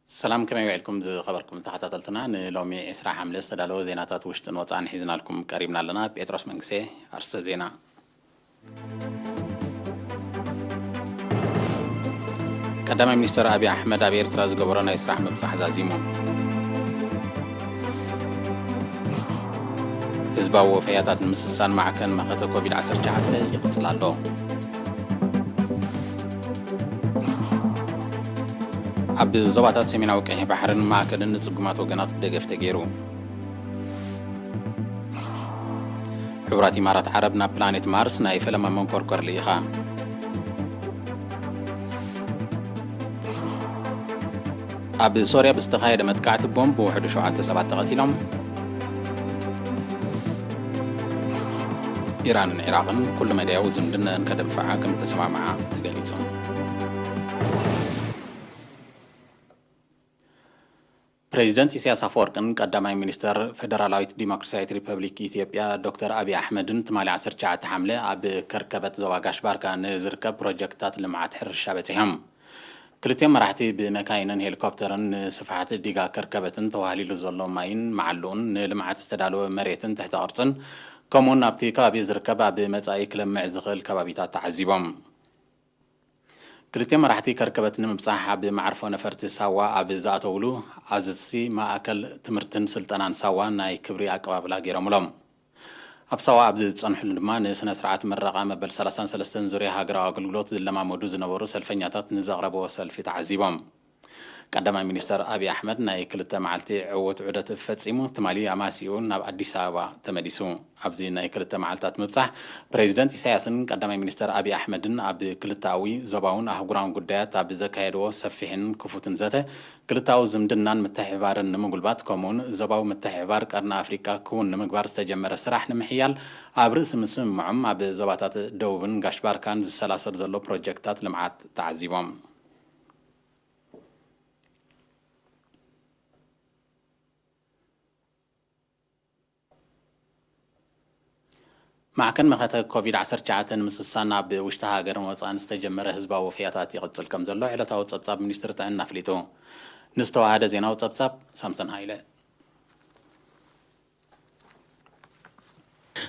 ሰላም፣ ከመይ ውዒልኩም ዝኸበርኩም ተኸታተልትና? ንሎሚ ዕስራ ሓምለ ዝተዳለወ ዜናታት ውሽጥን ወጻእን ሒዝናልኩም ቀሪብና ኣለና። ጴጥሮስ መንግሴ። ኣርስተ ዜና። ቀዳማይ ሚኒስተር ኣብይ ኣሕመድ ኣብ ኤርትራ ዝገበሮ ናይ ስራሕ ምብጻሕ ዛዚሙ። ህዝባዊ ወፈያታት ንምስሳን ማዕከን መኸተ ኮቪድ ዓሰርተ ትሽዓተ ይቕጽል ኣሎ። ኣብ ዞባታት ሰሜናዊ ቀይሕ ባሕርን ማእከልን ንጽጉማት ወገናት ደገፍ ተገይሩ። ሕቡራት ኢማራት ዓረብ ናብ ፕላኔት ማርስ ናይ ፈለማ መንኮርኮር ልኢኻ። ኣብ ሶርያ ብዝተኻየደ መጥቃዕቲ ቦምብ ብውሕዱ ሸውዓተ ሰባት ተቐቲሎም። ኢራንን ዒራቕን ኩሉ መዳያዊ ዝምድናኣን ከደንፍዓ ከም ተሰማምዓ ተገሊጹ። ፕሬዚደንት ኢሳያስ ኣፈወርቅን ቀዳማይ ሚኒስተር ፌደራላዊት ዲሞክራሲያዊት ሪፐብሊክ ኢትዮጵያ ዶክተር ኣብይ ኣሕመድን ትማሊ ዓሰርተ ትሽዓተ ሓምለ ኣብ ከርከበት ዞባ ጋሽ ባርካ ንዝርከብ ፕሮጀክትታት ልምዓት ሕርሻ በጺሖም። ክልቲኦም መራሕቲ ብመካይንን ሄሊኮፕተርን ንስፍሓት ዲጋ ከርከበትን ተዋህሊሉ ዘሎ ማይን መዓልኡን ንልምዓት ዝተዳለወ መሬትን ትሕተ ቅርጽን ከምኡውን ኣብቲ ከባቢ ዝርከብ ኣብ መጻኢ ክለምዕ ዝኽእል ከባቢታት ተዓዚቦም። ክልቲኦም መራሕቲ ከርከበት ንምብጻሕ ኣብ መዓርፎ ነፈርቲ ሳዋ ኣብ ዝኣተውሉ ኣዘዝቲ ማእከል ትምህርትን ስልጠናን ሳዋ ናይ ክብሪ ኣቀባብላ ገይሮምሎም። ኣብ ሳዋ ኣብ ዝጸንሕሉ ድማ ንስነ ስርዓት ምረቓ መበል ሰላሳን ሰለስተን ዙርያ ሃገራዊ ኣገልግሎት ዝለማመዱ ዝነበሩ ሰልፈኛታት ንዘቕረብዎ ሰልፊ ተዓዚቦም። ቀዳማይ ሚኒስተር ኣብይ ኣሕመድ ናይ ክልተ መዓልቲ ዕዉት ዑደት ፈጺሙ ትማሊ ኣማሲኡ ናብ ኣዲስ ኣበባ ተመሊሱ። ኣብዚ ናይ ክልተ መዓልታት ምብጻሕ ፕሬዚደንት ኢሳያስን ቀዳማይ ሚኒስተር ኣብይ ኣሕመድን ኣብ ክልተኣዊ ዞባውን ኣህጉራውን ጉዳያት ኣብ ዘካየድዎ ሰፊሕን ክፉትን ዘተ ክልተኣዊ ዝምድናን ምትሕብባርን ንምጉልባት ከምኡውን ዞባዊ ምትሕብባር ቀርኒ ኣፍሪቃ ክውን ንምግባር ዝተጀመረ ስራሕ ንምሕያል ኣብ ርእሲ ምስምምዖም ኣብ ዞባታት ደቡብን ጋሽ ባርካን ዝሰላሰል ዘሎ ፕሮጀክትታት ልምዓት ተዓዚቦም። ማዕከን መኸተ ኮቪድ ዓሰርተ ትሽዓተ ንምስሳን ኣብ ውሽጢ ሃገርን ወፃእን ዝተጀመረ ህዝባዊ ወፍያታት ይቕፅል ከም ዘሎ ዕለታዊ ፀብፃብ ሚኒስትሪ ጥዕና ኣፍሊጡ። ንዝተዋሃደ ዜናዊ ፀብፃብ ሳምሰን ሃይለ።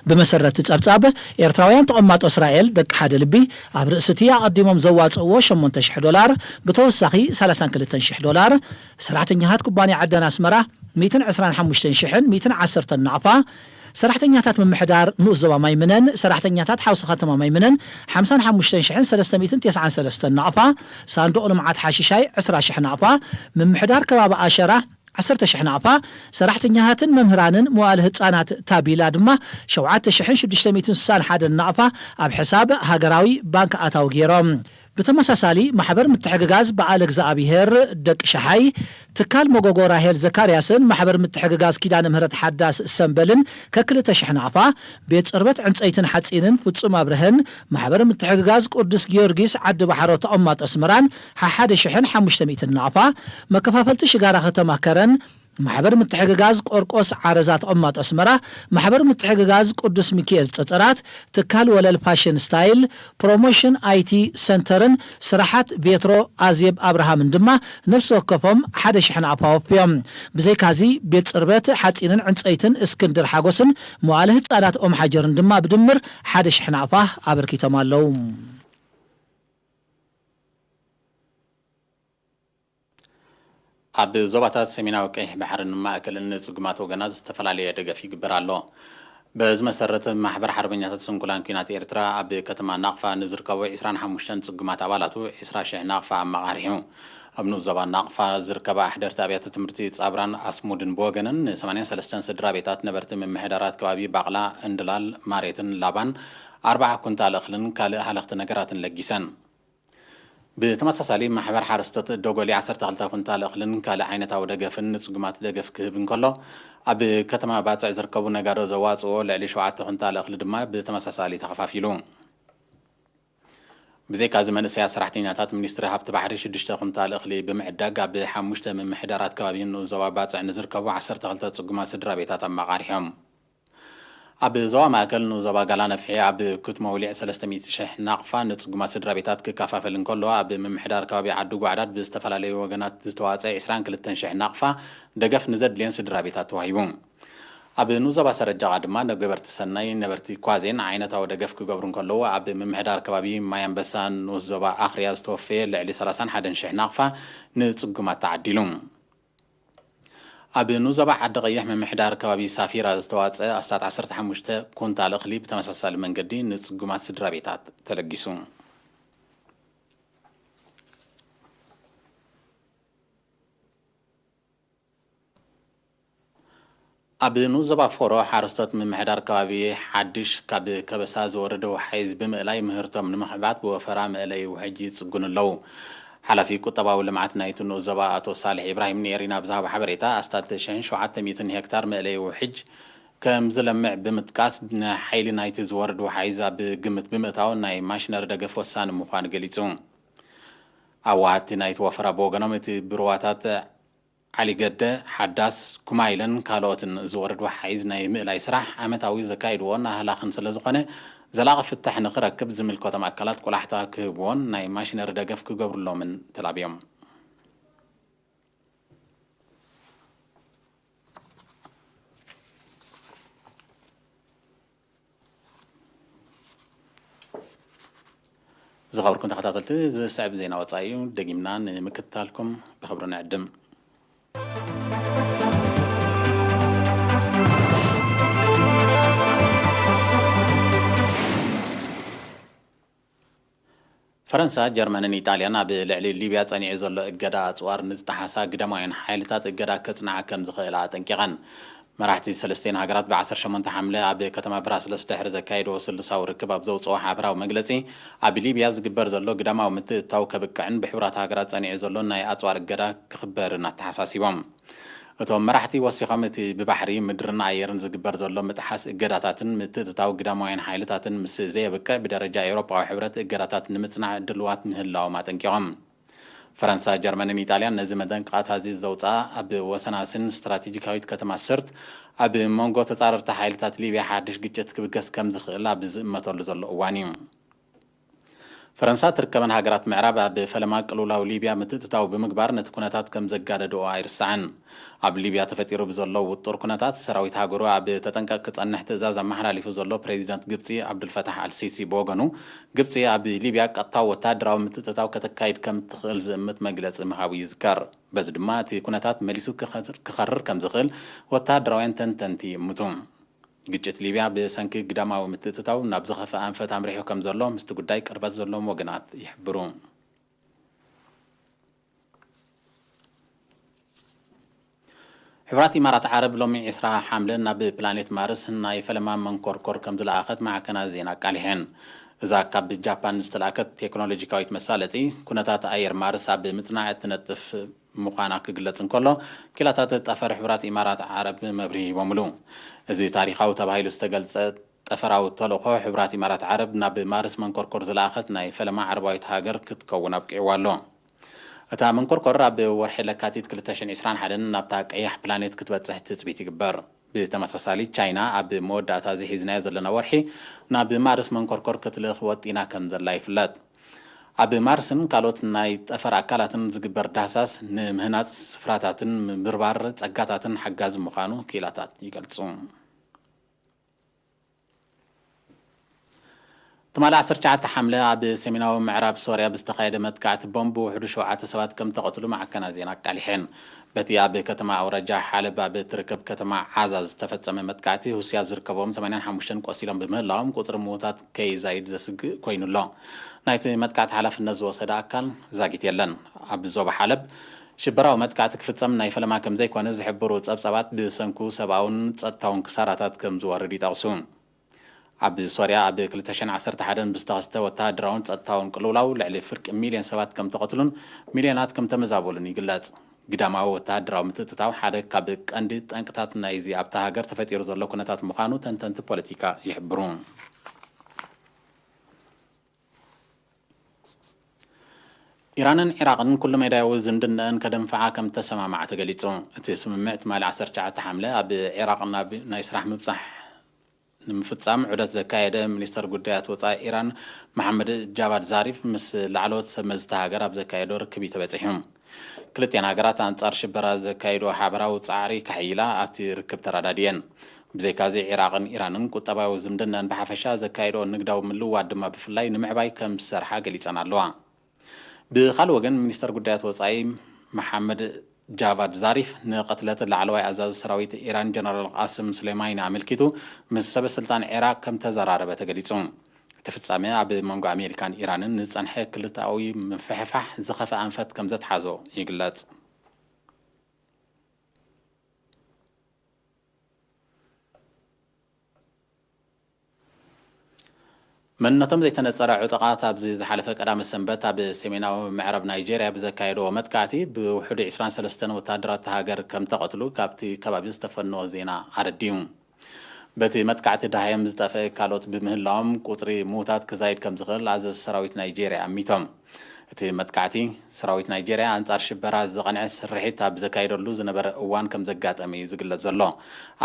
ብመሰረት እቲ ጸብጻብ፣ ኤርትራውያን ተቐማጦ እስራኤል ደቂ ሓደ ልቢ ኣብ ርእሲ እቲ ኣቐዲሞም ዘዋጽእዎ ሸሞንተ ሽሕ ዶላር፣ ብተወሳኺ ሰላሳን ክልተን ሽሕ ዶላር፣ ሰራሕተኛታት ኩባንያ ዓደን ኣስመራ ሚእትን ዕስራን ሓሙሽተን ሽሕን ሚእትን ዓሰርተን ናቕፋ፣ ሰራሕተኛታት ምምሕዳር ንኡስ ዞባ ማይምነን ሰራሕተኛታት ሓውሲ ከተማ ማይምነን ሓምሳን ሓሙሽተን ሽሕን ሰለስተ ሚእትን ተስዓን ሰለስተን ናቕፋ፣ ሳንዱቕ ልምዓት ሓሽሻይ ዕስራ ሽሕ ናቕፋ፣ ምምሕዳር ከባቢ ኣሸራ ዓሰርተ ሽሕ ናቕፋ፣ ሰራሕተኛታትን መምህራንን መዋእለ ህጻናት ታቢላ ድማ ሸውዓተ ሽሕን ሽዱሽተ ሚእትን ስሳን ሓደን ናቕፋ ኣብ ሕሳብ ሃገራዊ ባንክ ኣታዊ ገይሮም። ብተመሳሳሊ ማሕበር ምትሕግጋዝ በዓለ እግዚኣብሄር ደቂ ሸሓይ፣ ትካል መጎጎ ራሄል ዘካርያስን ማሕበር ምትሕግጋዝ ኪዳነ ምህረት ሓዳስ ሰምበልን ከክልተ ሽሕ ናቕፋ፣ ቤት ጽርበት ዕንጸይትን ሓጺንን ፍጹም ኣብርሀን ማሕበር ምትሕግጋዝ ቅዱስ ጊዮርጊስ ዓዲ ባሕሮ ተቐማጦ ኣስመራን ሓሓደ ሽሕን ሓሙሽተ ሚእትን ናቕፋ፣ መከፋፈልቲ ሽጋራ ከተማ ከረን፣ ማሕበር ምትሕግጋዝ ቆርቆስ ዓረዛ ተቐማጦ ኣስመራ፣ ማሕበር ምትሕግጋዝ ቅዱስ ሚካኤል ጸጸራት፣ ትካል ወለል ፋሽን ስታይል፣ ፕሮሞሽን ኣይቲ ሰንተርን ስራሓት ቤትሮ ኣዜብ ኣብርሃምን ድማ ነፍሲ ወከፎም ሓደ ሽሕ ናቕፋ ኣወፍዮም። ብዘይካዚ ቤት ጽርበት ሓጺንን ዕንጸይትን እስክንድር ሓጎስን መዋእለ ህጻናት ኦም ሓጀርን ድማ ብድምር ሓደ ሽሕ ናቕፋ ኣበርኪቶም ኣለዉ። ኣብ ዞባታት ሰሜናዊ ቀይሕ ባሕርን ማእከልን ንጽጉማት ወገናት ዝተፈላለየ ደገፍ ይግበር ኣሎ። በዚ መሰረት ማሕበር ሓርበኛታት ስንኩላን ኲናት ኤርትራ ኣብ ከተማ ናቕፋ ንዝርከቡ ዕስራን ሓሙሽተን ጽጉማት ኣባላቱ ዕስራ ሽሕ ናቕፋ ኣመቓሪሑ። ኣብ ንኡስ ዞባ ናቕፋ ዝርከባ ኣሕደርቲ ኣብያተ ትምህርቲ ጻብራን ኣስሙድን ብወገነን ን ሰማንያን ሰለስተን ስድራ ቤታት ነበርቲ ምምሕዳራት ከባቢ ባቕላ፣ እንድላል፣ ማሬትን ላባን ኣርብዓ ኩንታል እኽልን ካልእ ሃለኽቲ ነገራትን ለጊሰን። ብተመሳሳሊ ማሕበር ሓረስቶት ደጎሊ ዓሰርተ ክልተ ኩንታል እኽልን ካልእ ዓይነታዊ ደገፍን ንጽጉማት ደገፍ ክህብ እንከሎ፣ ኣብ ከተማ ባጽዕ ዝርከቡ ነጋዶ ዘዋጽእዎ ልዕሊ ሸውዓተ ኩንታል እኽሊ ድማ ብተመሳሳሊ ተኸፋፊሉ። ብዘይካዚ መንእሰያት ሰራሕተኛታት ሚኒስትሪ ሃብቲ ባሕሪ ሽዱሽተ ኩንታል እኽሊ ብምዕዳግ ኣብ ሓሙሽተ ምምሕዳራት ከባቢ ንኡስ ዞባ ባጽዕ ንዝርከቡ ዓሰርተ ክልተ ጽጉማት ስድራ ቤታት ኣመቓሪሖም። ኣብ ዞባ ማእከል ንዞባ ጋላ ነፍሒ ኣብ ኩት መውሊዕ ሰለስተ ሚእቲ ሽሕ ናቕፋ ንጽጉማት ስድራ ቤታት ክከፋፈል እንከሎ፣ ኣብ ምምሕዳር ከባቢ ዓዲ ጓዕዳድ ብዝተፈላለዩ ወገናት ዝተዋጸ ዕስራን ክልተን ሽሕ ናቕፋ ደገፍ ንዘድልየን ስድራ ቤታት ተዋሂቡ። ኣብ ንዞባ ሰረጃቓ ድማ ንገበርቲ ሰናይ ነበርቲ ኳዜን ዓይነታዊ ደገፍ ክገብሩ እንከለዉ፣ ኣብ ምምሕዳር ከባቢ ማይ ኣንበሳ ንኡስ ዞባ ኣኽርያ ዝተወፈየ ልዕሊ ሰላሳን ሓደን ሽሕ ናቕፋ ንጽጉማት ተዓዲሉ። ኣብ ንዞባ ዓዲ ቀይሕ ምምሕዳር ከባቢ ሳፊራ ዝተዋጸ ኣስታት ዓሰርተ ሓሙሽተ ኩንታል እኽሊ ብተመሳሳሊ መንገዲ ንጽጉማት ስድራ ቤታት ተለጊሱ። ኣብ ንኡስ ዞባ ፎሮ ሓረስቶት ምምሕዳር ከባቢ ሓድሽ ካብ ከበሳ ዝወረደ ወሓይዝ ብምእላይ ምህርቶም ንምኽዕባት ብወፈራ መእለዪ ውሕጅ ይጽግኑ ኣለዉ። ሓላፊ ቁጠባዊ ልምዓት ናይቲ ንኡስ ዞባ ኣቶ ሳልሕ ኢብራሂም ንኤሪና ብዝሃቦ ሓበሬታ፣ ኣስታት ሽሕን ሸውዓተ ሚእትን ሄክታር መእለዪ ውሕጅ ከም ዝለምዕ ብምጥቃስ፣ ንሓይሊ ናይቲ ዝወርድ ወሓይዝ ኣብ ግምት ብምእታው ናይ ማሽነሪ ደገፍ ወሳኒ ምዃኑ ገሊጹ። ኣዋሃድቲ ናይቲ ወፈራ ብወገኖም፣ እቲ ብሩዋታት ዓሊገደ፣ ሓዳስ፣ ኩማይለን ካልኦትን ዝወርድ ወሓይዝ ናይ ምእላይ ስራሕ ዓመታዊ ዘካይድዎን ኣህላኽን ስለ ዝኾነ፣ ዘላቒ ፍታሕ ንኽረክብ ዝምልከቶም ኣካላት ቆላሕታ ክህብዎን ናይ ማሽነሪ ደገፍ ክገብሩሎምን ተላብዮም። ዝኸበርኩም ተኸታተልቲ፣ ዝስዕብ ዜና ወጻኢ እዩ። ደጊምና ንምክትታልኩም ብኽብሪ ንዕድም። ፈረንሳ፣ ጀርመንን ኢጣልያን ኣብ ልዕሊ ሊብያ ጸኒዑ ዘሎ እገዳ ኣጽዋር ንዝጠሓሳ ግዳማውያን ሓይልታት እገዳ ከጽንዓ ከም ዝኽእላ ኣጠንቂቐን። መራሕቲ ሰለስቲኤን ሃገራት ብ ዓሰርተ ሸሞንተ ሓምለ ኣብ ከተማ ብራስለስ ድሕሪ ዘካየድዎ ስሉሳዊ ርክብ ኣብ ዘውጽኦ ሓበራዊ መግለጺ፣ ኣብ ሊብያ ዝግበር ዘሎ ግዳማዊ ምትእትታው ከብቅዕን ብሕቡራት ሃገራት ጸኒዑ ዘሎ ናይ ኣጽዋር እገዳ ክኽበርን ኣተሓሳሲቦም። እቶም መራሕቲ ወሲኾም፣ እቲ ብባሕሪ፣ ምድርን ኣየርን ዝግበር ዘሎ ምጥሓስ እገዳታትን ምትእትታው ግዳማውያን ሓይልታትን ምስ ዘየብቅዕ፣ ብደረጃ ኤውሮጳዊ ሕብረት እገዳታት ንምጽናዕ ድልዋት ምህላዎም ኣጠንቂቖም። ፈረንሳ፣ ጀርመንን ኢጣልያን ነዚ መጠንቀቕታ እዚ ዘውጽኣ፣ ኣብ ወሰናስን ስትራቴጂካዊት ከተማ ስርት ኣብ መንጎ ተጻረርቲ ሓይልታት ሊብያ ሓድሽ ግጭት ክብገስ ከም ዝኽእል ኣብ ዝእመተሉ ዘሎ እዋን እዩ። ፈረንሳ ትርከበን ሃገራት ምዕራብ ኣብ ፈለማ ቅልውላው ሊብያ ምትእትታው ብምግባር ነቲ ኩነታት ከም ዘጋደድኦ ኣይርሳዕን። ኣብ ሊብያ ተፈጢሩ ብዘሎ ውጡር ኩነታት ሰራዊት ሃገሩ ኣብ ተጠንቀቕ ክጸንሕ ትእዛዝ ኣመሓላሊፉ ዘሎ ፕሬዚደንት ግብጺ ኣብዱልፈታሕ ኣልሲሲ ብወገኑ፣ ግብጺ ኣብ ሊብያ ቀጥታዊ ወታደራዊ ምትእትታው ከተካይድ ከም እትኽእል ዝእምት መግለጺ ምሃቡ ይዝከር። በዚ ድማ እቲ ኩነታት መሊሱ ክኸር-፣ ክኸርር ከም ዝኽእል ወታደራውያን ተንተንቲ ይእምቱ። ግጭት ሊብያ ብሰንኪ ግዳማዊ ምትእትታው ናብ ዝኸፍአ ኣንፈት ኣምሪሑ ከም ዘሎ ምስቲ ጉዳይ ቅርበት ዘለዎም ወገናት ይሕብሩ። ሕቡራት ኢማራት ዓረብ ሎሚ ዕስራ ሓምለ ናብ ፕላኔት ማርስ ናይ ፈለማ መንኮርኮር ከም ዝለኣኸት ማዕከናት ዜና ኣቃሊሐን። እዛ ካብ ጃፓን ዝተላእከት ቴክኖሎጂካዊት መሳለጢ፣ ኩነታት ኣየር ማርስ ኣብ ምጽናዕ እትነጥፍ ምዃና ክግለጽ እንከሎ፣ ኪላታት ጠፈር ሕቡራት ኢማራት ዓረብ መብርሂ ሂቦምሉ። እዚ ታሪኻዊ ተባሂሉ ዝተገልጸ ጠፈራዊ ተልእኾ ሕቡራት ኢማራት ዓረብ ናብ ማርስ መንኮርኮር ዝለኣኸት ናይ ፈለማ ዓረባዊት ሃገር ክትከውን ኣብቂዕዋ ኣሎ። እታ መንኮርኮር ኣብ ወርሒ ለካቲት ክልተ ሽሕን ዕስራን ሓደን ናብታ ቀያሕ ፕላኔት ክትበጽሕ ትጽቢት ይግበር። ብተመሳሳሊ፣ ቻይና ኣብ መወዳእታ እዚ ሒዝናዮ ዘለና ወርሒ ናብ ማርስ መንኮርኮር ክትልእኽ ወጢና ከም ዘላ ይፍለጥ። ኣብ ማርስን ካልኦት ናይ ጠፈር ኣካላትን ዝግበር ዳህሳስ ንምህናጽ ስፍራታትን ምብርባር ጸጋታትን ሓጋዚ ምዃኑ ክኢላታት ይገልጹ። ትማሊ ዓሰርተ ትሽዓተ ሓምለ ኣብ ሰሜናዊ ምዕራብ ሶርያ ብዝተኻየደ መጥቃዕቲ ቦምብ ብውሕዱ ሸውዓተ ሰባት ከም ተቐትሉ ማዕከናት ዜና ኣቃሊሐን። በቲ ኣብ ከተማ ኣውራጃ ሓለብ ኣብ እትርከብ ከተማ ዓዛ ዝተፈጸመ መጥቃዕቲ፣ ሩስያ ዝርከቦም ሰማንያን ሓሙሽተን ቆሲሎም ብምህላዎም፣ ቁጽሪ ምዉታት ከይዛይድ ዘስግእ ኮይኑ ኣሎ። ናይቲ መጥቃዕቲ ሓላፍነት ዝወሰደ ኣካል ዛጊት የለን። ኣብ ዞባ ሓለብ ሽበራዊ መጥቃዕቲ ክፍጸም ናይ ፈለማ ከም ዘይኮነ ዝሕብሩ ጸብጻባት፣ ብሰንኩ ሰብኣውን ጸጥታውን ክሳራታት ከም ዝወርድ ይጠቕሱ። ኣብ ሶርያ ኣብ ክልተ ሽሕን ዓሰርተ ሓደን ብዝተኸስተ ወተሃደራውን ጸጥታውን ቅልውላው ልዕሊ ፍርቂ ሚልዮን ሰባት ከም ተቐትሉን ሚልዮናት ከም ተመዛበሉን ይግለጽ። ግዳማዊ ወተሃደራዊ ምትእትታው ሓደ ካብ ቀንዲ ጠንቅታት ናይዚ ኣብታ ሃገር ተፈጢሩ ዘሎ ኩነታት ምዃኑ ተንተንቲ ፖለቲካ ይሕብሩ። ኢራንን ዒራቕን ኩሉ ሜዳያዊ ዝምድናኣን ከደንፍዓ ከም ተሰማምዓ ተገሊጹ። እቲ ስምምዕ ትማሊ ዓሰርተ ትሽዓተ ሓምለ ኣብ ዒራቕ ናብ ናይ ስራሕ ምብጻሕ ንምፍጻም ዑደት ዘካየደ ሚኒስተር ጉዳያት ወጻኢ ኢራን መሓመድ ጃቫድ ዛሪፍ ምስ ላዕለዎት ሰብ መዚ እታ ሃገር ኣብ ዘካየዶ ርክብ እዩ ተበጺሑ። ክልቲኣን ሃገራት ኣንጻር ሽበራ ዘካየድኦ ሓበራዊ ጻዕሪ ከሕይላ ኣብቲ ርክብ ተረዳድየን። ብዘይካዚ ዒራቕን ኢራንን ቁጠባዊ ዝምድናን ብሓፈሻ ዘካየድኦ ንግዳዊ ምልውዋጥ ድማ ብፍላይ ንምዕባይ ከም ዝሰርሓ ገሊጸን ኣለዋ። ብኻልእ ወገን ሚኒስተር ጉዳያት ወጻኢ መሓመድ ጃቫድ ዛሪፍ ንቐትለት ላዕለዋይ ኣዛዚ ሰራዊት ኢራን ጀነራል ቃስም ሱሌማኒ ኣመልኪቱ ምስ ሰበ ስልጣን ዒራቕ ከም ተዘራረበ ተገሊጹ። እቲ ፍጻመ ኣብ መንጎ ኣሜሪካን ኢራንን ንዝጸንሐ ክልተኣዊ ምፍሕፋሕ ዝኸፍአ ኣንፈት ከም ዘትሓዞ ይግለጽ። መንነቶም ዘይተነጸረ ዕጡቓት ኣብዚ ዝሓለፈ ቀዳመ ሰንበት ኣብ ሰሜናዊ ምዕራብ ናይጄርያ ብዘካየድዎ መጥቃዕቲ ብውሕዱ ዕስራን ሰለስተን ወታደራት እታ ሃገር ከም ተቐትሉ ካብቲ ከባቢ ዝተፈነወ ዜና ኣረዲኡ። በቲ መጥቃዕቲ ደሃዮም ዝጠፍአ ካልኦት ብምህላዎም ቁጽሪ ምዉታት ክዛይድ ከም ዝኽእል ኣዘዝቲ ሰራዊት ናይጄርያ ኣሚቶም። እቲ መጥቃዕቲ ሰራዊት ናይጄርያ ኣንጻር ሽበራ ዝቐንዐ ስርሒት ኣብ ዘካየደሉ ዝነበረ እዋን ከም ዘጋጠመ እዩ ዝግለጽ ዘሎ።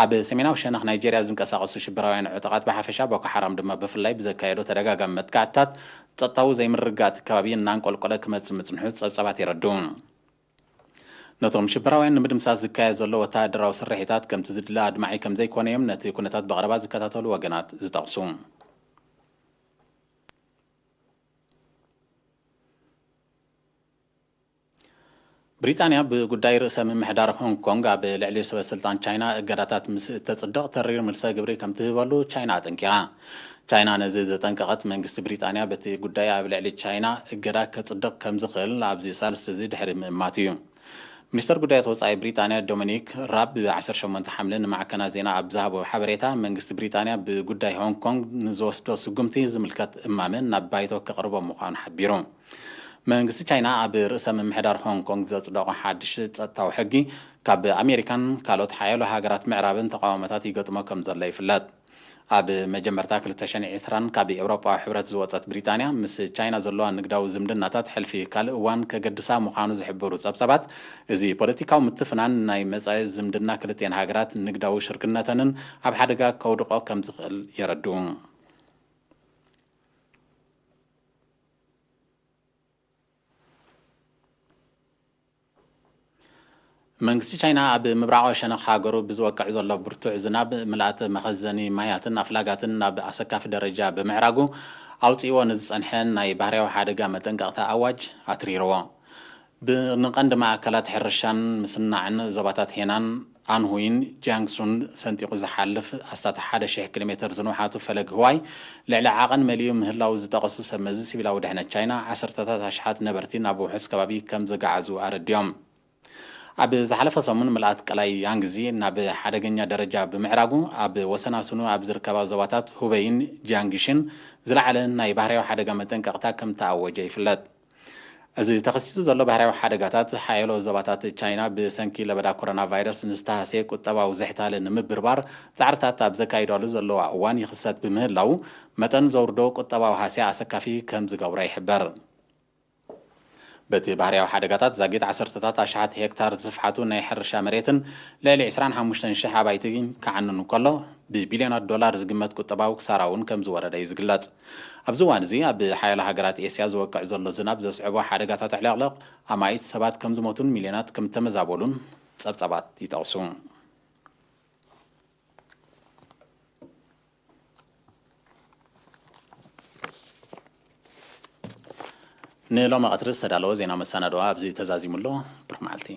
ኣብ ሰሜናዊ ሸነኽ ናይጄርያ ዝንቀሳቐሱ ሽበራውያን ዕጡቓት ብሓፈሻ ቦኮ ሓራም ድማ ብፍላይ ብዘካየዶ ተደጋጋሚ መጥቃዕትታት ጸጥታዊ ዘይምርግጋእ እቲ ከባቢ እናንቆልቆለ ክመጽእ ምጽንሑ ጸብጻባት የረድኡ። ነቶም ሽበራውያን ንምድምሳስ ዝካየድ ዘሎ ወተሃደራዊ ስርሒታት ከምቲ ዝድለ ኣድማዒ ከም ዘይኮነ እዮም ነቲ ኩነታት ብቐረባ ዝከታተሉ ወገናት ዝጠቕሱ። ብሪጣንያ ብጉዳይ ርእሰ ምምሕዳር ሆንግ ኮንግ ኣብ ልዕሊ ሰበ ስልጣን ቻይና እገዳታት ምስ እተጽድቕ ተሪር ምልሰ ግብሪ ከም ትህበሉ ቻይና ኣጠንቂቓ። ቻይና ነዚ ዘጠንቀቐት መንግስቲ ብሪጣንያ በቲ ጉዳይ ኣብ ልዕሊ ቻይና እገዳ ከጽድቕ ከም ዝኽእል ኣብዚ ሳልስቲ እዚ ድሕሪ ምእማቱ እዩ። ሚኒስተር ጉዳያት ወጻኢ ብሪጣንያ ዶሚኒክ ራብ ብ ዓሰርተ ሸሞንተ ሓምለ ንማዕከናት ዜና ኣብ ዝሃቦ ሓበሬታ መንግስቲ ብሪጣንያ ብጉዳይ ሆንግ ኮንግ ንዝወስዶ ስጉምቲ ዝምልከት እማመ ናብ ባይቶ ከቕርቦ ምዃኑ ሓቢሩ። መንግስቲ ቻይና ኣብ ርእሰ ምምሕዳር ሆንግ ኮንግ ዘጽደቖ ሓድሽ ጸጥታዊ ሕጊ ካብ ኣሜሪካን ካልኦት ሓያሎ ሃገራት ምዕራብን ተቃውሞታት ይገጥሞ ከም ዘሎ ይፍለጥ። ኣብ መጀመርታ ክልተ ሽሕን ዕስራን ካብ ኤውሮጳዊ ሕብረት ዝወጸት ብሪጣንያ ምስ ቻይና ዘለዋ ንግዳዊ ዝምድናታት ሕልፊ ካልእ እዋን ከገድሳ ምዃኑ ዝሕብሩ ጸብጻባት፣ እዚ ፖለቲካዊ ምትፍናን ናይ መጻኢ ዝምድና ክልቲኤን ሃገራት ንግዳዊ ሽርክነተንን ኣብ ሓደጋ ከውድቖ ከም ዝኽእል የረድኡ። መንግስቲ ቻይና ኣብ ምብራቓዊ ሸነኽ ሃገሩ ብዝወቅዕ ዘሎ ብርቱዕ ዝናብ ምልኣት መኸዘኒ ማያትን ኣፍላጋትን ናብ ኣሰካፊ ደረጃ ብምዕራጉ ኣውፂእዎ ንዝፀንሐ ናይ ባህርያዊ ሓደጋ መጠንቀቕታ ኣዋጅ ኣትሪርዎ። ብ-፣ ንቐንዲ ማእከላት ሕርሻን ምስናዕን ዞባታት ሄናን፣ ኣንሁይን ጂያንግሱን ሰንጢቑ ዝሓልፍ ኣስታት ሓደ ሺሕ ኪሎ ሜተር ዝንውሓቱ ፈለግ ህዋይ ልዕሊ ዓቐን መሊኡ ምህላው ዝጠቐሱ ሰብ መዚ ሲቪላዊ ድሕነት ቻይና፣ ዓሰርተታት ኣሽሓት ነበርቲ ናብ ውሑስ ከባቢ ከም ዘገዓዙ ኣረዲኦም። ኣብ ዝሓለፈ ሰሙን ምልኣት ቀላይ ያንግዚ ናብ ሓደገኛ ደረጃ ብምዕራጉ፣ ኣብ ወሰናስኑ ኣብ ዝርከባ ዞባታት ሁበይን ጂያንግሽን ዝለዓለ ናይ ባህርያዊ ሓደጋ መጠንቀቕታ ከም ተኣወጀ ይፍለጥ። እዚ ተኸሲቱ ዘሎ ባህርያዊ ሓደጋታት ሓያሎ ዞባታት ቻይና ብሰንኪ ለበዳ ኮሮና ቫይረስ ንዝተሃስየ ቁጠባዊ ዝሕታለ ንምብርባር ጻዕርታት ኣብ ዘካይዳሉ ዘለዋ እዋን ይኽሰት ብምህላው፣ መጠን ዘውርዶ ቁጠባዊ ሃስያ ኣሰካፊ ከም ዝገብሮ ይሕበር። በቲ ባህርያዊ ሓደጋታት ዛጊት ዓሰርተታት ኣሽሓት ሄክታር ዝስፍሓቱ ናይ ሕርሻ መሬትን ልዕሊ ዕስራን ሓሙሽተን ሽሕ ኣባይቲ ክዓንኑ ከሎ፣ ብቢልዮናት ዶላር ዝግመት ቁጠባዊ ክሳራ እውን ከም ዝወረደ እዩ ዝግለጽ። ኣብዚ እዋን እዚ ኣብ ሓያሎ ሃገራት ኤስያ ዝወቅዕ ዘሎ ዝናብ ዘስዕቦ ሓደጋታት ዕለቕለቕ ኣማኢት ሰባት ከም ዝሞቱን ሚልዮናት ከም ተመዛበሉን ጸብጻባት ይጠቕሱ። ንሎሚ ቀትሪ ዝተዳለወ ዜና መሰናድኦ ኣብዚ ተዛዚሙ ኣሎ። ብሩኽ መዓልቲ።